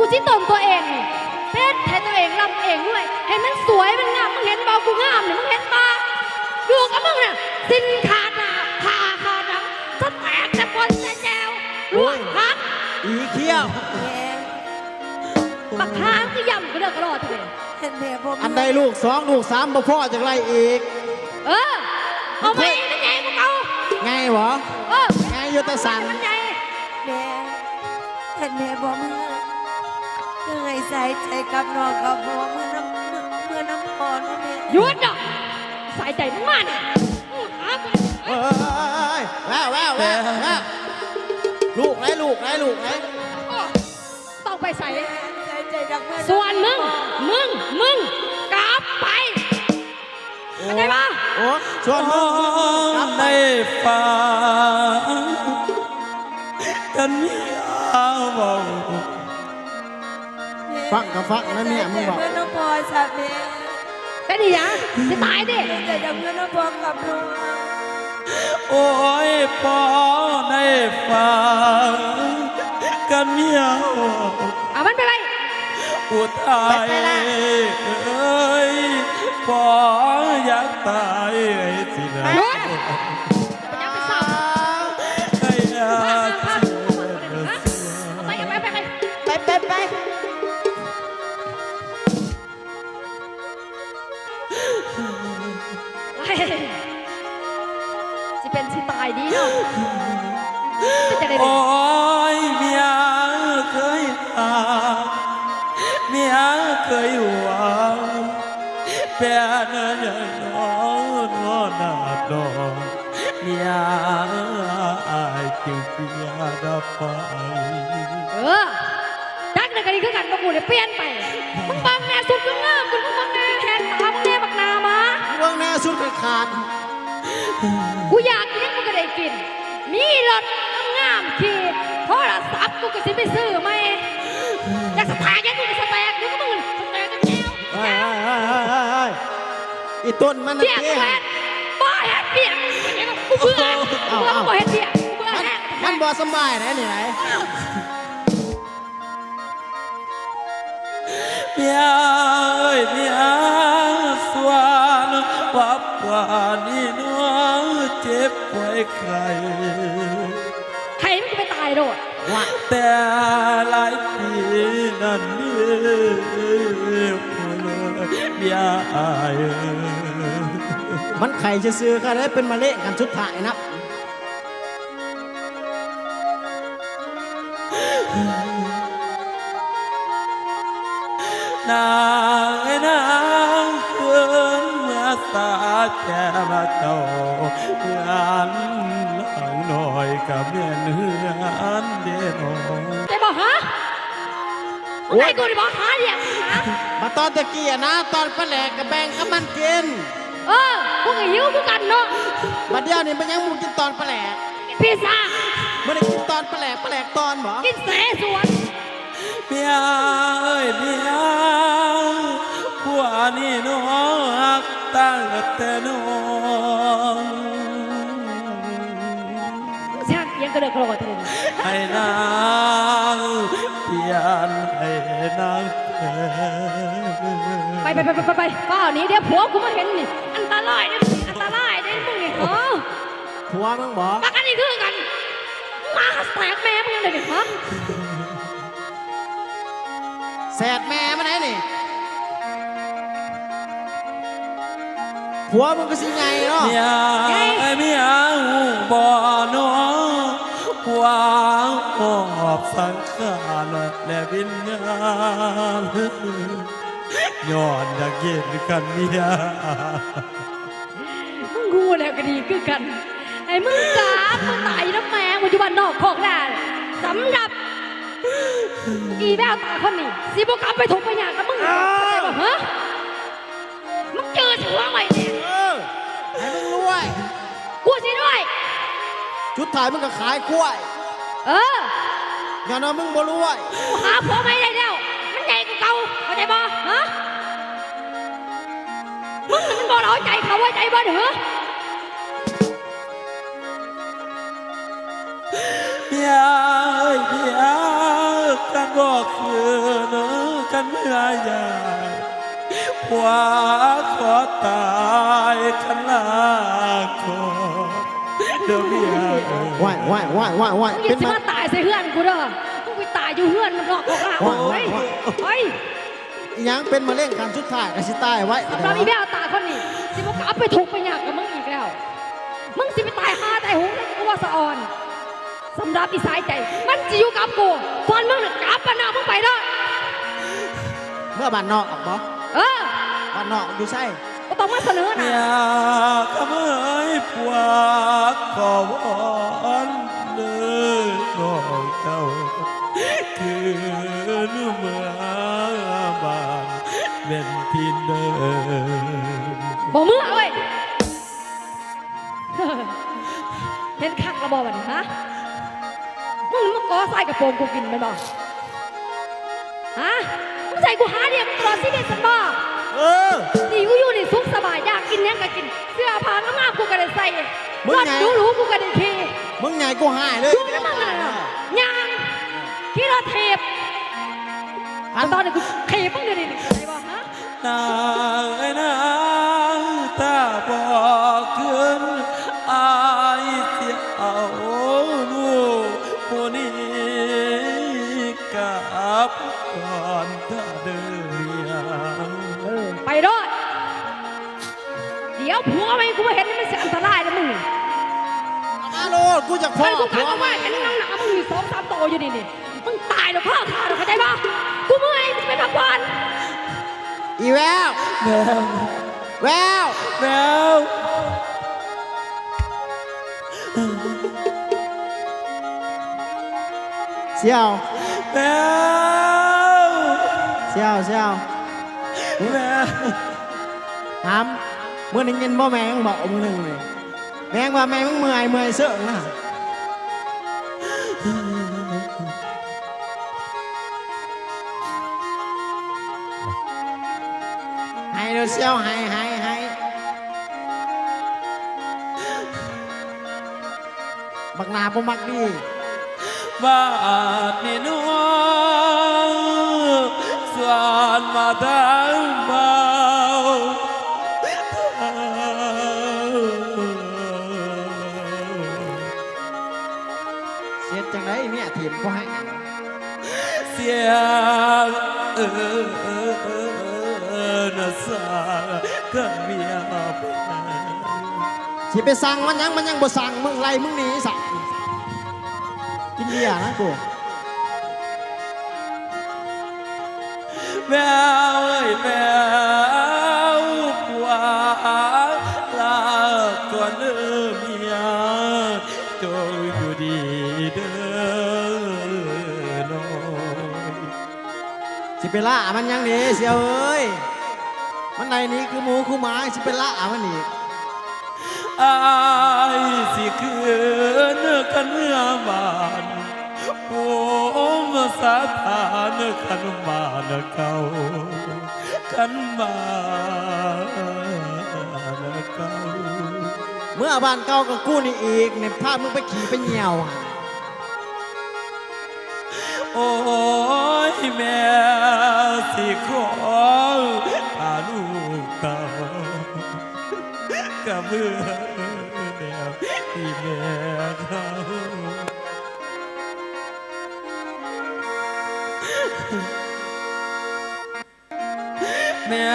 ກູຊິຕົ້ມຕົວເອງນີ້ ເຮັດໃຫ້ຕົວເອງລ່ຳເອງລວຍ ໃຫ້ມັນສວຍມັນງາມ. ມຶງເຫັນບໍ່ ກູງາມນີ້ ມຶງເຫັນບໍ່? ຢູ່ກັບມຶງນະ ສິ້ນຂາດໜ້າ ຜ້າຂາດຫຼັງ ສະແຕກສະປົນສະແຈວ ລວກຜັກ ອີ່ຂຽວ ບັກຫາງຄືຢ້ຳກະເລີກກະຫຼໍ່ແທ້. ອັນໃດລູກສອງລູກສາມບໍ່ພໍ ຢາກໄລ່ອີກ. ເອີ ເອົາໃໝ່ ມັນໃຫຍ່ກວ່າເກົ່າ. ໃຫຍ່ບໍ່? ເອີ ໃຫຍ່ຢູ່ ແຕ່ສັ້ນ ມັນໃຫຍ່. ແມ່ ຄັນແມ່ບໍ່ເມືອ ກໍໃຫ້ສາຍໃຈກັບນ້ອງກັບພໍ່ເມືອນຳ ເມືອ ເມືອນຳພໍ່ເນາະແມ່. ຢຸດເນາະ ສາຍໃຈມຶງມານີ້. ຫາກູ. ເອີຍ ແວ່ວ ແວ່ວ ແວ່ວ ແວ່ວ. ລູກໃດ ລູກໃດ ລູກໃດ? ຕ້ອງໄປໃສ? ສາຍໃຈຢາກເມືອນຳ ສ່ວນມຶງ ພໍ່ ມຶງ ມຶງກັບໄປ. ໂອ້ ເຂົ້າໃຈບໍ່? ໂອ້ ສ່ວນມຶງ ໃນຝັນກັນມີອາເວົ້າ. ຟັງກໍຟັງນະເມຍ ມຶງເວົ້າ. ເປັນອີຫຍັງ? ຊິຕາຍຕິ? ເປັນຫຍັງ? ໂອ້ຍ ພໍ່ໃນຝັນກັນມີອາເວົ້າ. ເອົາມັນໄປໄວ້. ອຸທາຍເອີຍ ພໍ່ຢາກຕາຍຊິນະ. ຢຸດ! ໄປຫຍັງໄປເຊົາ? ໄອ້ຍາ ເອົາໄປ ເອົາໄປ ເອົາໄປ ເອົາໄປ ໄປ ໄປ ໄປ. ຊິເປັນຊິຕາຍດີເນາະ ເປັນຈັ່ງໃດ? ໂອ້ຍ ເມຍເຄີຍຫາ ເມຍເຄີຍຫວັງ ແປນຫຍັງນ້ອ ນ້ອນາດອງ ເມຍອ້າຍຈຶ່ງເສຍດັບໄປ. ເອີ ຈັກນັ້ນກໍດີຄືກັນ ບໍ່ກູໄດ້ປ່ຽນໄປ. ມຶງເບິ່ງແນ່ ຊຸດຄືງາມຂຶ້ນ ມຶງເບິ່ງແນ່ ແຫກຕາມຶງແນ່ ບັກໜ້າໝາ. ເບິ່ງແນ່ ຊຸດຂາດໆ. ກູຢາກກິນ ກູກໍໄດ້ກິນ ມີລົດງາມໆຂີ່ ໂທລະສັບກູກໍຊິໄປຊື້ໃໝ່. ຢາກສະແຕກຫຍັງ ກູກໍສະແຕກ ເດີ ມຶງສະແຕກແລ້ວ. ເອີຍ ເອີຍ ເອີຍ ເອີຍ ເອີຍ ອີ່ຕົ້ນມັນນະ ວຽກ ເຮັດ ບໍ່ເຮັດວຽກ ກູເບື່ອ ກູເບື່ອ ບໍ່ເຮັດວຽກ ກູເບື່ອແຮງ. ມັນບໍ່ສະບາຍໃດນີ້ໃດ. ເມຍເອີຍ ເມຍ ສ່ວນວ່າປານນີ້ນ້ອງເຈັບປ່ວຍໄຂ້ ໄຂ້ມັນກໍໄປຕາຍໂລດ. ແຕ່ຫຼາຍປີນັ້ນເດີ ເມຍອ້າຍເອີຍ. ມັນໄຂ້ຊື່ໆ ຄັນໄດ້ເປັນມະເຮັງອັນສຸດທ້າຍນະ. ນາງເອີຍນາງ ຄືນເມືອສາແກ່ມາເຈົ້າ ເຮືອນຫຼັງນ້ອຍກະແມ່ນເຮືອນເດນ້ອງ. ໄດ້ບໍ່ຫາ? ໂອ້ຍ ໄດ້ກູນີ້ບໍ່ຫາ ດຽວຫາ. ມາຕອນຕະກີ້ນະ ຕອນປາແຫຼກກະແບ່ງກັບມັນກິນ. ເອີ ກູກໍຫິວຄືກັນເນາະ. ບາດດຽວນີ້ມັນຍັງບໍ່ກິນຕອນປາແຫຼກ. ພິດຊາ. ບໍ່ໄດ້ກິນຕອນປາແຫຼກ ປາແຫຼກຕອນບໍ່? ກິນເສສວນ. ເມຍເອີຍເມຍ ຜົວນີ້ນ້ອງຮັກຕັ້ງແຕ່ນ້ອງ. ຊິຮັກອີ່ຫຍັງກະເລີກກະຫຼໍ່ແທ້ນີ້. ໃຫ້ນາງປ່ຽນ ໃຫ້ນາງແປ. ໄປ ໄປ ໄປ ໄປ ໄປ ຟ້າວໜີ ດຽວຜົວກູມາເຫັນນີ້ ອັນຕະລາຍເດ້ ອັນຕະລາຍເດ້ມຶງນີ້. ເອີ ຜົວມຶງບໍ? ປາກອັນນີ້ຄືກັນ ມາແສບແມ່ມຶງຫຍັງເດນີ້ ຮະ? ແສບແມ່ມັນໃດນີ້ ຜົວມຶງຄືຊິໃຫຍ່ເນາະ. ເມຍເອີຍເມຍ ຮູ້ບໍ່ນ້ອງ ຄວາມຫອບສັງຂານ ແລະ ວິນຍານ ຍ້ອນຢາກເຫັນກັນເມຍ. ມຶງຮູ້ແລ້ວກໍດີຄືກັນ ໃຫ້ມຶງກາບມາຕາຍຢູ່ນຳແມ່ມຶງຢູ່ບ້ານນອກຄອກນາ. ສຳລັບອີ່ແວວຕາຄົນນີ້ ຊິບໍ່ກັບໄປທຸກໄປຍາກກັບມຶງອີກ ເຂົ້າໃຈບໍ່ ຮະ? ມຶງຈື່ສະຫົວໄວ້ແດ່. ເອີ ໃຫ້ມຶງລວຍ ກູຊິລວຍ ສຸດທ້າຍມຶງກໍຂາຍຄວາຍ. ເອີ ຍ້ອນວ່າມຶງບໍ່ລວຍ. ກູຫາຜົວໃໝ່ໄດ້ແລ້ວ ມັນໃຫຍ່ກວ່າເກົ່າ ເຂົ້າໃຈບໍ່ ຮະ? ມຶງມັນບໍ່ເອົາໃຈເຂົາ ເອົາໃຈບໍ່ເດີ? ເມຍເອີຍເມຍ ຄັນ ອກຄືນຄັນເມື່ອຍາມ ຜົວຂໍຕາຍຄັນລາຂໍເດີເມຍເອີຍ. ວ້າຍ ວ້າຍ ວ້າຍ ວ້າຍ ວ້າຍ ເປັນ ມາຕາຍໃສ່ເຮືອນກູເດີ. ມຶງໄປຕາຍຢູ່ເຮືອນນອກ ອອກລາໂອ້ຍ. ຫຍັງເປັນມະເຮັງຂັ້ນສຸດທ້າຍກໍຊິຕາຍໄວ. ສຳລັບອີແວວຕາຄົນນີ້ ຊິບໍ່ກັບໄປທຸກໄປຍາກກັບມຶງອີກແລ້ວ. ມຶງຊິໄປຕາຍຫາຕາຍໂຫງໃນຄົວສະອອນ. ສຳລັບອີສາຍໃຈ ມັນຊິຢູ່ກັບກູ ສ່ວນມຶງນະກັບບ້ານນອກມຶງໄປເດີ. ເມືອບ້ານນອກອອກບໍ່? ເອີ ບ້ານນອກຢູ່ໃສ? ບໍ່ຕ້ອງມາສະເໜີນະ. ເມຍຄຳເອີຍ ຜົວຂໍວອນເດີນ້ອງເຈົ້າ ຄືນເມືອບ້ານແມ່ນທີນເດີ. ບໍ່ເມືອເອີຍ. ເຫັນຄັກລະບໍ່ບັດນີ້ ຮະ? ມຶງມາກໍ່ຊາຍກະໂປງກູກິນແມ່ນບໍ່? ຮະ? ມຶງຊິໃຫ້ກູຫາລ້ຽງມຶງຕະຫຼອດຊີວິດຊັ້ນບໍ່? ເອີ ນີ້ກູຢູ່ນີ້ສຸກສະບາຍ ຢາກກິນຫຍັງກະກິນ ເສື້ອຜ້າງາມໆກູກະໄດ້ໃສ່ ລົດຫຼູໆກູກະໄດ້ຂີ່. ມຶງໃຫຍ່ກູຫາຍເລີຍ. ຢູ່ນຳມຶງຫັ້ນນະ ຍ່າງ ຂີ່ລົດຖີບ. ຕອນນີ້ກູຖີບມຶງດຽວນີ້ ໄດ້ບໍ່ ຮະ? ນາງເອີຍນາງ ຖ້າບໍ່ຄືນ ອ້າຍຊິເອົາລູກຜູ້ນີ້ກັບກ່ອນເດີເມຍ. ເອີ ໄປໂລດ. ດຽວຜົວໃໝ່ກູມາເຫັນ ມັນຊິອັນຕະລາຍເດີມຶງ. ເອົາມາໂລດ ກູຢາກພໍ້ຜົວໃໝ່. ຄັນກູກັບມາເຫັນນາງໜ້າມຶງສອງສາມໂຕຢູ່ນີ້ນີ້ ມຶງຕາຍແລ້ວຄາຄາ ເຂົ້າໃຈບໍ່? ກູເມື່ອຍ ມຶງຊິໄປພັກຜ່ອນ. ອີແວວ ແວວ ແວວ ແວວ ສ່ຽວ ແວວ ສ່ຽວ ສ່ຽວ ແວວ. ຫາມ ມຶງໄດ້ຍິນບໍ່ແມ່ມຶງເວົ້າມື້ໜຶ່ງນີ້? ແມ່ງວ່າແມ່ມຶງເມື່ອຍ ເມື່ອຍເຊິ່ງນະ. ໄຫ້ເດີສ່ຽວ ໄຫ້ ໄຫ້ ໄຫ້. ບັກໜ້າບໍ່ມັກດີ. ບາດນີ້ນ້ອງ ຊວນມາທາງເບົາ ເຮັດຈັ່ງໃດເມຍຖີບບໍ່ໃຫ້. ສຽງເອີນສາງ ຄັນເມຍແພງ. ຊິໄປສັ່ງມັນຫຍັງ ມັນຍັງບໍ່ສັ່ງ ມຶງໄລ່ມຶງໜີຊະ. ກິນເບຍນະກູ. ແວວເອີຍແວວ ຜົວລາກ່ອນເດີເມຍ ຈົ່ງຢູ່ດີເດີນ້ອງ. ຊິໄປລ້າມັນຫຍັງເດສ່ຽວເອີຍ. ມັນໄລ່ໜີຄືໝູຄືໝາ ຊິໄປລ້າມັນອີກ. ອ້າຍຊິຄືນຄັນເມືອບ້ານ ໂອ້ ມາສາຖານຄັນບ້ານເກົ່າ ຄັນບ້ານເກົ່າ. ເມືອບ້ານເກົ່າກັບກູນີ້ອີກນີ້ ພາມຶງໄປຂີ້ໄປຍ່ຽວ. ໂອ້ຍ ແມ່ຊິຂໍພາລູກເຕົ້າ ກະເມືອແບບທີ່ແມ່ເຮົາ. ແມ່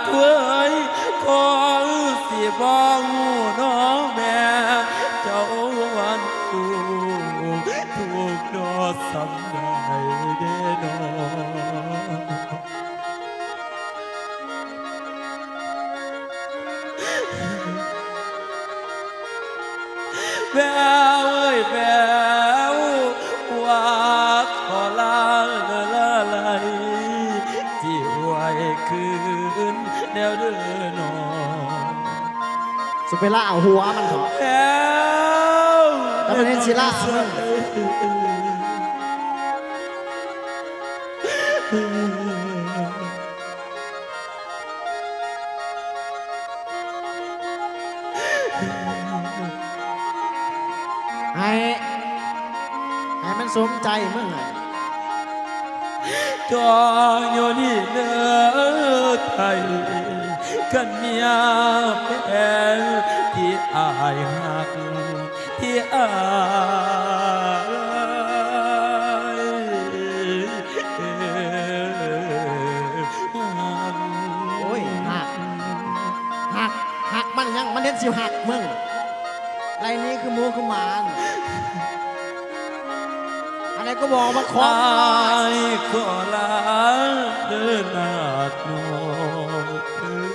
ເອີຍ ຄົງຊິບໍ່ຮູ້ນ້ອງແມ່ ເຈົ້າວັນທຸກ ທຸກນໍສ່ຳໃດເດນໍ. ແວວເອີຍແວວ ວ່າຂໍລາເລີລາໄລ ຊິໄຫວຄືນແນວເດີນ້ອງ. ຊິໄປລາເອົາຫົວມັນເຖາະ. ແວວ ແຕ່ມັນເຫັນຊິລາເອົາເລີຍ. ໃຫ້ ໃຫ້ມັນສົມໃຈມຶງນະ. ຈອງຢູ່ນີ້ເດີໄທ ຄັນເມຍແຟນທີ່ອ້າຍຮັກ ທີ່ອ້າຍ ໂອ້ຍ ຮັກ ຮັກ ຮັກມັນຫຍັງ? ມັນເຮັດຊິຮັກມຶງ ໄລ່ໜີຄືໝູຄືໝາ. ອັນໃດກໍບອກວ່າຂອງນ້ອຍ ອ້າຍຂໍລາເດີນາດນ້ອງເອີຍ.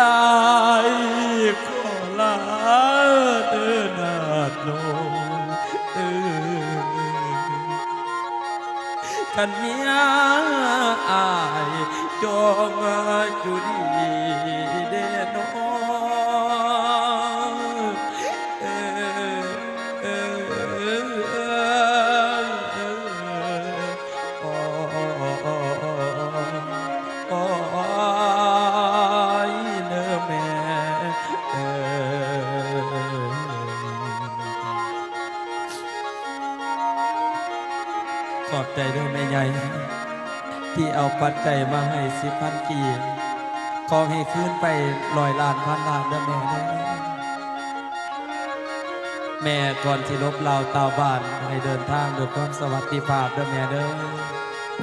ອ້າຍຂໍລາເດີນາດນ້ອງເອີຍ ຄັນເມຍອ້າຍຈົ່ງຢູ່ດີເດ້ນ້ອງເອີຍ ເອີຍ ເອີຍ ເອີຍ ໂອ້ຍ ເດີແມ່ເອີຍ. ຂອບໃຈເດີແມ່ໃຫຍ່ ທີ່ເອົາປັດໄຈມາໃຫ້ສິບພັນກີບ ຂໍໃຫ້ຄືນໄປຮ້ອຍລ້ານພັນລ້ານເດີແມ່ເດີ. ແມ່ກ່ອນຊິລົບລາວຕາວບ້ານ ໃຫ້ເດີນທາງດ້ວຍຄວາມສະຫວັດດີພາບເດີແມ່ເດີ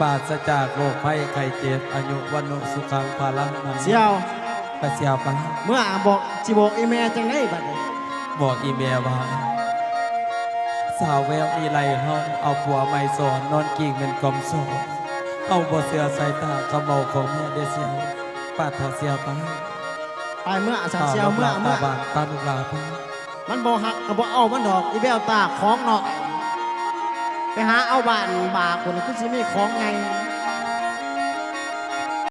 ປາສະຈາກໂລກໄພໄຂ້ເຈັບ ອາຍຸວັນໂນສຸຂັງພະລັງມັນ ສ່ຽວ ໄປສ່ຽວໄປ ເມື່ອບອກ ຊິບອກອີ່ແມ່ຈັ່ງໃດບັດນີ້? ບອກອີ່ແມ່ວ່າ ສາວແວວອີ່ໄລເຮົາເອົາຜົວໃໝ່ສອນ ນອນກິ້ງເປັນກອມສອນ ເຮົາບໍ່ເຊື່ອສາຍຕາຄຳເວົ້າຂອງເມຍເດ້ສ່ຽວ ປາດເຖົ້າສ່ຽວໄປ ໄປເມືອ ອາສັນສ່ຽວ ເມືອ ເມືອ ຕາບ້ານ ຕາລູກຫຼານໄປ. ມັນບໍ່ຮັກກໍບໍ່ເອົາມັນດອກ ອີແວວຕາຂອງນ້ອຍ ໄປຫາເອົາບ້ານບາກພຸ້ນ ຄືຊິມີຂອງໃຫຍ່.